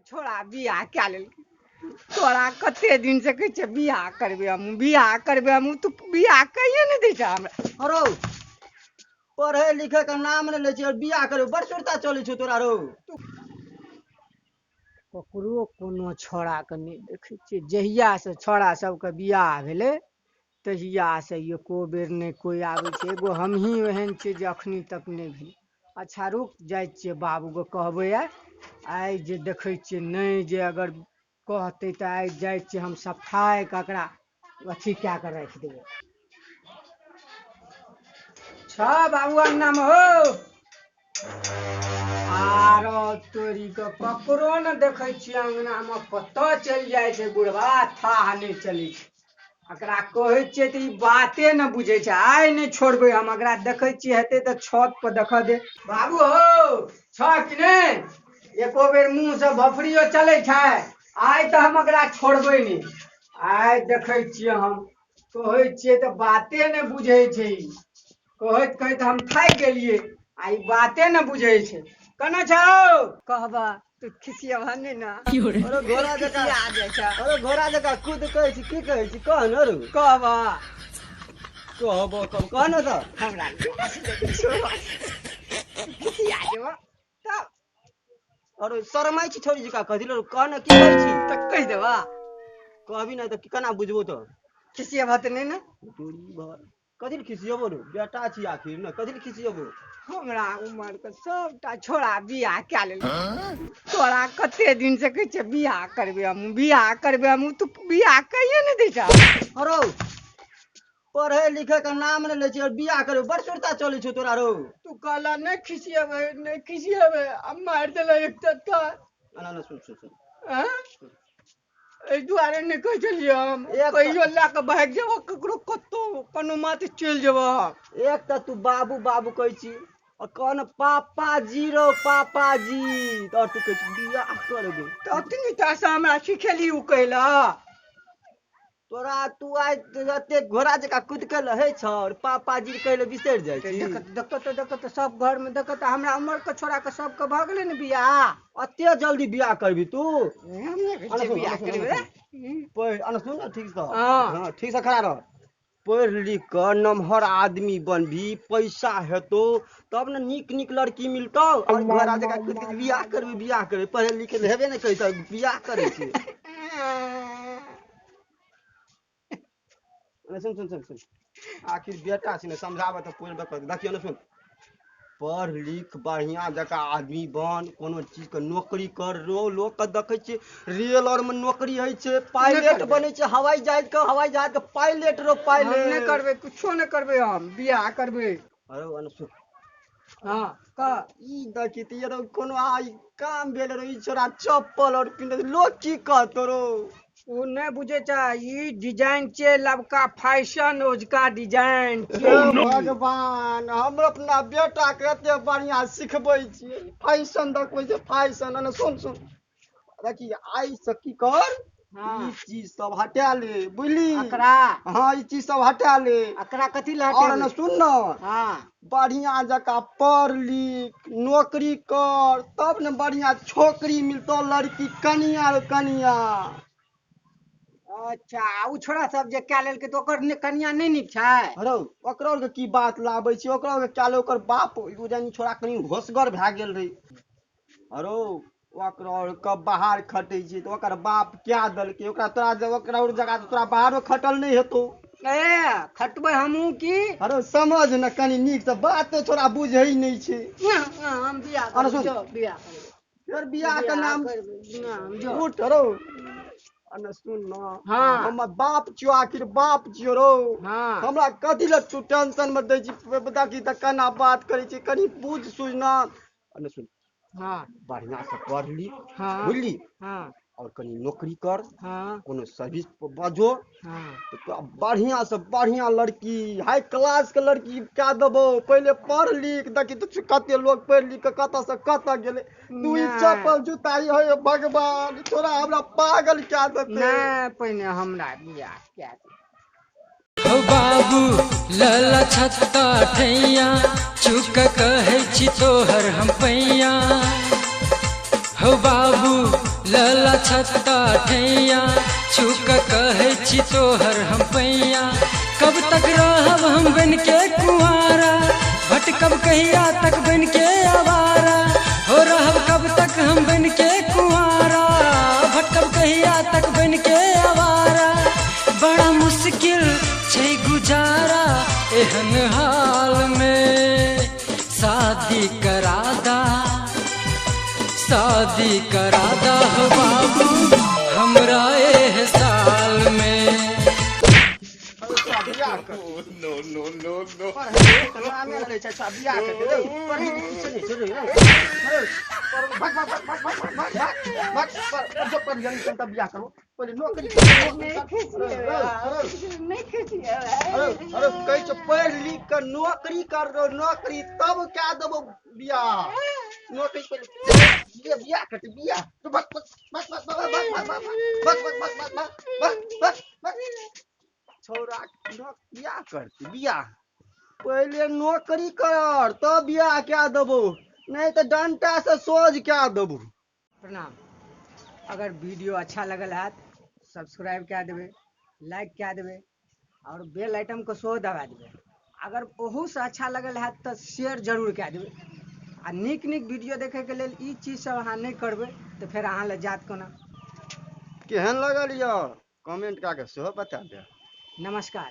छोड़ा बियाह कए लेलकै। तोरा कते दिन से कहै छियै बियाह करबै हम, बियाह करबै हम, तू बियाह कहिये नहि दै छै हमरा। हरौ, पढ़े लिखे के नाम नहि लै छी और बियाह करबै, बड़ सुरता चलै छौ तोरा रौ। ककरो कोनो छौड़ाके नहि देखै छियै। जहियासँ छौड़ा सबके बियाह भेलै तहियासँ एको बेर नहि कोइ आबै छै। एगो हमही ओहन छियै जे अखनी तक नहि भेलै। अच्छा रुक जाइ छियै, बाबूके कहबै आइ, आइ जे देखै छियै नहि जे अगर कहतै तऽ आइ जाइ छियै हम सफाइ ककरा अथी कए कऽ राखि देबै। छ बाबू अङ्गनामे हो आरो तोरी के ककरो ने देखै छियै अङ्गनामे, कतऽ चलि जाइ छै बुढ़बा थाह नहि चलै छै। एकरा कहै छियै तऽ ई बाते ने बुझै छै। आइ नहि छोड़बै हम एकरा, देखै छियै हेतै तऽ छत पर देखऽ दे। बाबू हो छ कि नहि एको बेर मुँह से भफड़ियो चलै छै? आइ तऽ हम एकरा छोड़बै नहि। आइ देखै छियै हम, कहै छियै तऽ बाते नहि बुझै छै। ई कहैत कहैत हम थाकि गेलियै आ ई बाते ने बुझै छै। केना छौ कहबा तू खिसियबह नहि ने? अरे घोड़ा जकाँ खिसिया जाइ छै। अरे घोड़ा जकाँ खुद कहै छी, की कहै छी कह ने रौ। कहबा कहबो कब कह ने तऽ। हमरा खिसिया जेबह तब। अरे शरमाइ छी छोरी जकाँ कथी लए, कह ने की कहै छी। तऽ कहि देबा। कहबी नहि तऽ केना बुझबो तऽ? खिसियबह तऽ नहि ने? तोरी भर कथी लए खिसियेबो रे, बेटा छी आखिर ने, कथी लए खिसियेबो? हमरा उमर के सबटा छोड़ा बियाह कए लेलकै। तोरा कते दिन से कहै छियै बियाह करबै हम, बियाह करबै हम, तू बियाह कहिये नहि दै छै। हरौ, पढ़े लिखे के नाम नहि लै छी और बियाह करबै, बड़ सुरता चलै छौ तोरा रौ। तू कहला नहि खिसियेबै नहि खिसियेबै, आ मारि देलक एक टटका। ना ना, सुन सुन सुन। आँय? एहि दुआरे नहि कहै छलियै हम। एक कहियो लए कऽ भागि जेबो ककरो कतौ कोनो मात चलि जेबो हम। एक तऽ तू बाबू बाबू कहै छी और कह ने पापा जी रौ पापा जी, और तू कहै छी बियाह करबै। तऽ अतनी टा से हमरा सिखेली उ कहला। तोरा तू आइ एते घोड़ा जकाँ कुदि के रहै छ और पापा जी कहै लए बिसरि जाइ छी। देखत देखत देखत सब घर में देखत हमरा उमर के छोड़ा के सबके भऽ गेलै ने बियाह। एते जल्दी बियाह करबी तू? हम नहि कहै छियै बियाह करबै। पढ़ अन सुन ने ठीक से। हाँ। हाँ, ठीक से खड़ा रह। पढ़ लिख कऽ नमहर आदमी बनबी, पैसा हेतौ तब ने नीक नीक लड़की मिलतौ। और घोड़ा जकाँ कुदि के बियाह करबी बियाह करबी, पढ़े लिखे हेबे नहि करै तऽ बियाह करै छी। अरे सुन सुन सुन सुन, आखिर बेटा छै ने, समझाबऽ तऽ पढ़बे करतै। देखियौ ने सुन, पढ़ लिख बढ़िआँ जकाँ आदमी बन, कोनो चीजके नौकरी कर रो। लोकके देखै छियै रेल आरमे नौकरी होइ छै, पायलट करबै। बनै छै, हवाई जहाजके पायलट रो हम नहि पायलट। करबै, कुछो नहि करबै, हम बियाह करबै। अरे अनु सुन। हाँ कह। ई देखी तऽ ये कोनो आइ काम भेल रो, ई छोरा चप्पल और पिन्ह, लोक की कहतो रो? ओ नहि बुझै छै, ई डिजाइन छियै लबका फैशन, ओजका डिजाइन छियै। हे भगवान, हम अपना बेटा के एते बढ़िया सिखबै छियै, फैशन देखबै छै फैशन। अने सुन सुन, देखी आइ से की कर, हाँ। ई चीज सब हटा ले, बुझली? अकरा? हाँ, ई चीज सब हटा ले। अकरा कथी लए और हटेबै? ने सुन न। हाँ। बढ़िया जकाँ पढ़ लिख नौकरी कर तब ने बढ़िया छोकरी मिलतो, लड़की कनिया रो कनिया। अच्छा ओ छोड़ा सब जे कए लेलकै तऽ ओकर कनिया नहि नीक छै? हरौ, ओकरो आरके की बात लाबै छी? ओकरो आरके कए ले, ओकर बाप ओ जानी छोड़ा कनि होशगर भए गेल रहै। हरौ, ओकरो आरके बाहर खटै छै तऽ ओकर बाप कए देलकै ओकरा। तोरा जब ओकरा और जगह तऽ तोरा बाहरो खटल नहि हेतौ। ए खटबै हमहूँ की? हरौ समझ ने कनि नीकसँ बात, तऽ छोड़ा बुझै नहि छै। हम बियाह अरे करबै। सुन। जो बियाह करबै। फेर बियाह के बियाह नाम करबै ना, हम जो। उठ रौ, अने सुन न। हाँ। हमर बाप छियो, आखिर बाप छियो रौ। हाँ। हमरा कथी लए तू टेंशन मे दै छी? देखी तऽ केना बात करै छी, कनि बुझ सुझ न। अने सुन। हाँ। बढ़िया से पढ़ लिख। हाँ। बुझली? हाँ। और कनि नौकरी कर। हाँ। कोनो सर्विस पर बजो। हाँ। तऽ तोरा बढ़िया से बढ़िया लड़की, हाई क्लास के लड़की कए देबौ। पहिले पढ़ लिख, देखी तऽ कते लोग पढ़ि लिख कऽ कतऽ से कतऽ गेलै। तू ई नहि। चप्पल जूता ई, हे भगवान, तोरा हमरा पागल कए देतै। नहि, पहिने हमरा बियाह कए दे। हो बाबू लला छत्ता ठैया, चुक कहै छी तोहर हम पैया। हो बाबू लला छत्ता ठैया, छुक कहै छी तोहर हम पैया। कब तक रहब हम बन के कुंवारा, भटकब कहिया तक बन के आवारा। हो रहब कब तक हम बन के कुंवारा, भटकब कहिया तक बन के आवारा। बड़ा मुश्किल छै गुजारा एहन हाल में, शादी करादा, शादी करादा हो बाबू हमरा एह साल में। अच्छा, बियाह कर। No, no, no, no. पढ़ै के नामे रहै छै, अच्छा, बियाह कर दे, पढ़ै के किछु नहि छै रे, रौ। रौ, पढ़, भाग, भाग, भाग, भाग, भाग, भाग, भाग, भाग, पढ़, जो पढ़ जल्दी से तब बियाह करो। पहिले नौकरी कर, नहि नौकरी कर। रौ, खिसियेबै, रौ, रौ। नहि खिसियेबै। अरे अरे कहै छौ पढ़ि लिख कऽ नौकरी कर रौ, नौकरी तब कए देबौ बियाह। नौकरी पहिले बियाह, बियाह करतै बियाह। तू भग भग भग भग भग भग भग भग भग भग भग भग भग भग भग। छौड़ा बियाह करतै बियाह, पहिले नौकरी कर तब बियाह कए देबौ, नहि तऽ डंटा से सोझ कए देबौ। प्रणाम। अगर वीडियो अच्छा लगल हैत सब्सक्राइब कए देबै, लाइक कए देबै और बेल आइटम के सेहो दबा देबै। अगर ओहूसँ अच्छा लगल हैत तऽ शेयर जरूर कए देबै। आ नीक नीक वीडियो देखैके लेल ई चीज सब अहाँ नहि करबै तऽ फेर अहाँ लए जायत कोना। केहन लगल यऽ कमेंट कए कऽ सेहो बता देब। नमस्कार।